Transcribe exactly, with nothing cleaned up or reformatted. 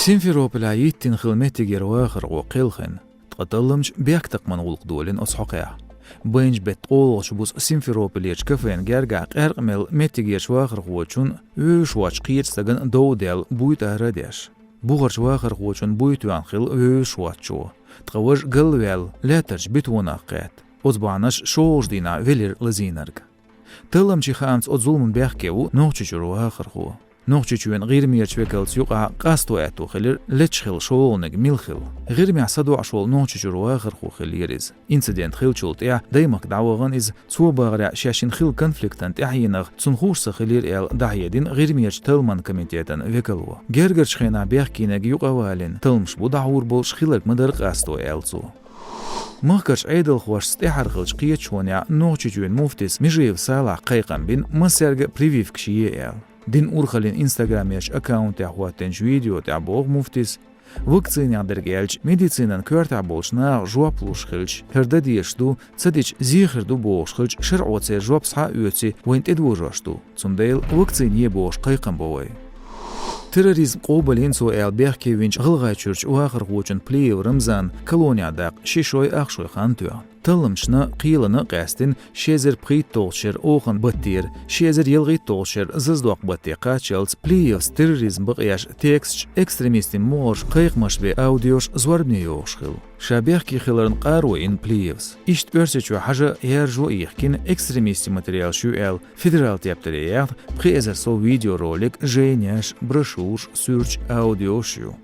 Симферополехь йиттина хилла меттигера вахархо кхелхина, ткъа талламчо бехктакхаман гӀуллакх долийна оцу хьокъехь. Байначу беттан ткъолгӀачу буза Симферополерчу кафен гергахь къаьркъа мелла меттигерчу вахархочун, вевзаш воцчу кхечу стагана дов даьлла буй тӀара а деш. Бухарчу вахархочун буй тоьхна хилла вевзаш воцчо, ткъа важа галваьлла, лаьттарчу бетонах кхетта. Оцу бахьанаш шолгӀачу дийнахь велира лазийнарг. Талламчийн хаамца оцу зуламна бехке ву Нохчийчуьра вахархо. Нохчийчоьнан ГӀирмерчу векалца юкъахь къасто аьтто хилира лечкъаш хилла шолгӀаниг мила хилла. ГӀирмехь садоӀуш волу Нохчийчуьра вахархо хиллера иза. Инцидент хиллачул тӀаьхьа Даймахка дӀавахана иза, цо бахарехь, шаьш йина хилла конфликтан тӀаьхьенах цунна хууш ца хилира аьлла, дӀахьедина ГӀирмерчу талламан комитетан векало. Гергарчу хенахь бехкениг юкъа а валийна, талламаш бу дӀахьур болуш, хилларг ма дара къасто, аьлла цо. Махкарчу Ӏедалхошца тӀаьхьара хиллачу кхеташонехь Нохчийчоьнан муфтис Межиев Салахьа кхайкхам бина массаьрга а прививкаш е аьлла. Дина урхаллин инстаграмерчу аккаунтехь хӀоттийначу видео тӀехь боху муфтис: «Вакцинех дерг аьлча, медицинан коьртехь болчу наха жоп луш хилча, хӀара дан дезаш ду, ца дича зен хир ду бохуш хилча, шарӀо церан жоп схьа а оьций, вайна тӀедожош ду. Цундела вакцина е бохуш кхайкхам бо вай». Терроризм къобалйина цо аьлла бехке винчу ГӀалгӀайчуьрчу вахархочун Плиев Рамзанан колонехь даккха ши шой, ах шой хан тоьхна. Талламчашна, кхелана а къаьстина, ши эзар пхийтталгӀачу шеран оханан баттера, ши эзар ялхитталгӀачу шеран заздоккху батте кхаччалц Плиевс терроризм бакъъеш тексташ, экстремистийн могӀарш, кхайкхамаш бен аудиош зорбане йохуш хилла. Ша бехке хиларна къаро йина Плиевс. Иштта Оьрсийчохь хьажа а, яржо а йихкина, экстремистийн материалаш ю аьлла, федералан тептаре яхна пхи эзар сов видеоролик, жайнаш, брошюраш, суьрташ, аудиош ю.